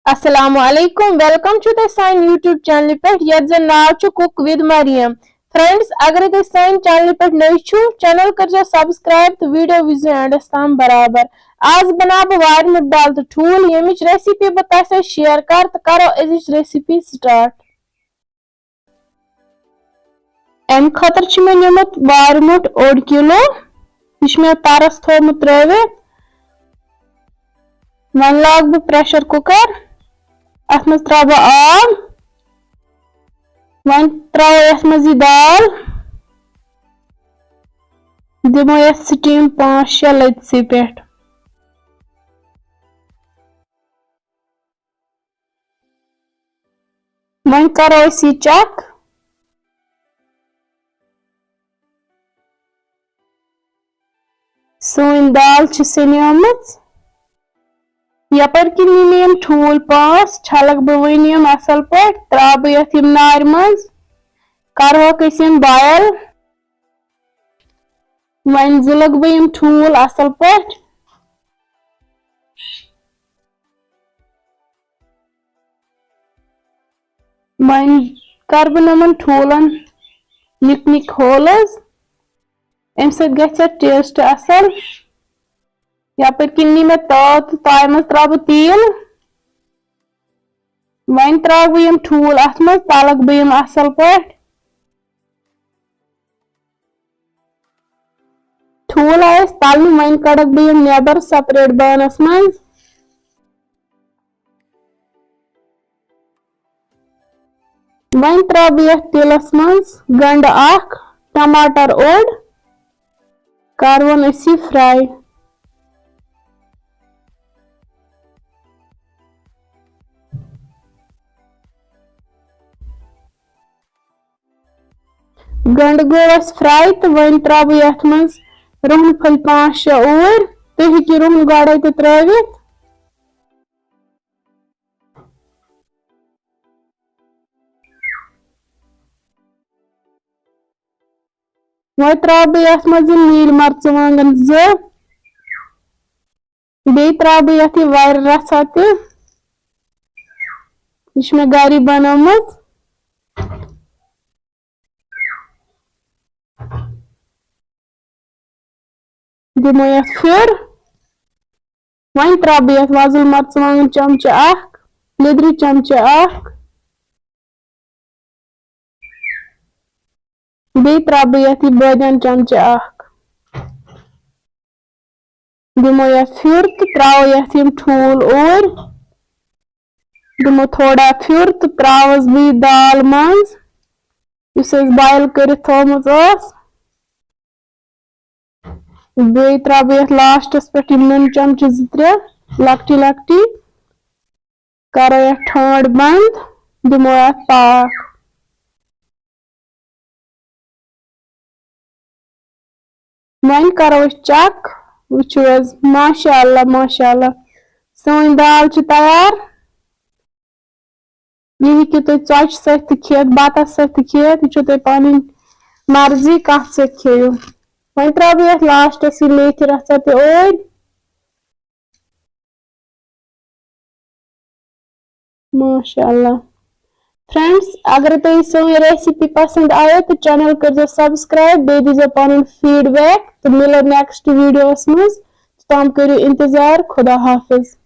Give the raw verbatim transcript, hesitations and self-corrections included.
السلام علیکم، welcome چھُو تۄہہِ سانہِ YouTube چینلہِ پٮ۪ٹھ یَتھ زَن ناو چھُ Cook with Mariam. Friends، اگرے تُہۍ سانہِ چینلہِ پٮ۪ٹھ نٔوۍ چھِو، چینل کٔرزیٚو subscribe تہٕ video وٕچھزیٚو endس تام برابر. آز بناو بہٕ وارِ مُٹھ دال تہٕ ٹھوٗل، ییٚمِچ recipe بہٕ تۄہہِ سۭتۍ share کَرٕ تہٕ کَرو أزِچ recipe start. اَمہِ خٲطرٕ چھُ مےٚ نیوٗمُت وارِ مُٹھ اوٚڑ کِلوٗ۔ یہِ چھُ مےٚ تَرَس تھوٚومُت ترٛٲوِتھ۔ وۄنۍ لاگہٕ بہٕ pressure cooker۔ اَتھ منٛز ترٛاوٕ بہٕ آب۔ وۄنۍ ترٛاوو یَتھ منٛز یہِ دال۔ دِمو یَتھ steam پانٛژھ شےٚ لٔژِ پٮ۪ٹھ۔ وۄنۍ کرو أسۍ یہِ check۔ سٲنۍ دال چھِ سیٚنیمٕژ۔ یپٲرۍ کِنۍ نِم مےٚ یِم ٹھوٗل پانٛژھ، چھلکھ بہٕ وۄنۍ یِم اصل پٲٹھۍ، ترٛاوٕ بہٕ یتھ یِم نارِ منٛز، کرہوکھ أسۍ یِم boil۔ وۄنۍ زٕلکھ بہٕ یِم ٹھوٗل اصل پٲٹھۍ۔ وۄنۍ کر بہٕ یِمن ٹھوٗلن نِکۍ نِکۍ holes، امہِ سۭتۍ گژھِ اتھ taste اصل۔ یپٲرۍ کِنۍ نی مےٚ تٲو تہٕ تایہِ منٛز ترٛاوٕ بہٕ تیٖل۔ وۄنۍ ترٛاوٕ بہٕ یِم ٹھوٗل اتھ منٛز، تلکھ بہٕ یِم اصل پٲٹھۍ۔ ٹھوٗل آے أسۍ تَلنہٕ، وۄنۍ کَڑَکھ بہٕ یِم نٮ۪بر separate بانَس منٛز۔ وۄنۍ ترٛاوٕ بہٕ یَتھ تیٖلَس منٛز گنٛڈٕ اَکھ، ٹماٹر اوٚڑ، کَرون أسۍ یہِ fry۔ گنٛڈٕ گوٚو اَسہِ fry تہٕ وۄنۍ ترٛاوٕ بہٕ یَتھ منٛز رُہنہٕ پھٔلۍ پانٛژھ شےٚ اوٗرۍ۔ تُہۍ ہیٚکِو رُہن گۄڈَے تہِ ترٛٲوِتھ۔ وۄنۍ ترٛاوٕ بہٕ یَتھ منٛز یِم نیٖلۍ مرژٕوانٛگن زٕ۔ بیٚیہِ ترٛاوٕ بہٕ یَتھ یہِ وارِ رَژھا تہِ۔ یہِ چھِ مےٚ گَری بَنٲومٕژ۔ دِمو یَتھ پھِر۔ وۄنۍ ترٛاوٕ بہٕ یَتھ وۄزُل مرژٕوانٛگن چمچہٕ اَکھ، لیٚدرِ چمچہٕ اَکھ۔ بیٚیہِ ترٛاوٕ بہٕ یَتھ یہِ بٲدیان چمچہٕ اَکھ۔ دِمو یَتھ پھِر تہٕ ترٛاوو یَتھ یِم ٹھوٗل اوٗرۍ۔ دِمو تھوڑا پھِر تہٕ ترٛاوَس بہٕ یہِ دال منٛز، یُس اَسہِ boil کٔرِتھ تھٲومٕژ ٲس۔ بیٚیہِ ترٛاوٕ بہٕ یَتھ lastس پٮ۪ٹھ یِم نُن چمچہٕ زٕ ترٛےٚ، لۄکٹی لۄکٹی۔ کَرو یَتھ ٹھانٛڈ بنٛد، دِمو اَتھ پاکھ۔ وۄنۍ کَرو أسۍ check، وٕچھِو حظ، ماشاء اللہ، ماشاء اللہ، سٲنۍ دال چھِ تیار۔ یہِ ہیٚکِو تُہۍ ژۄچہِ سۭتۍ تہِ کھٮ۪تھ، بَتَس سۭتۍ تہِ کھٮ۪تھ، یہِ چھو تۄہہِ پَنٕنۍ مرضی کَتھ سۭتۍ کھیٚیِو۔ وۄنۍ ترٛاوٕ بہٕ یَتھ lastس یہِ میتھِ رَژھا تہِ اوٗرۍ۔ ماشاء اللہ۔ Friends، اگر تۄہہِ سٲنۍ recipe پسنٛد آیو تہٕ channel کٔرزیٚو subscribe، بیٚیہِ دیٖزیٚو پنُن feedback تہٕ مِلو next videoس منٛز۔ توٚتام کٔرِو انتظار۔ خدا حافظ۔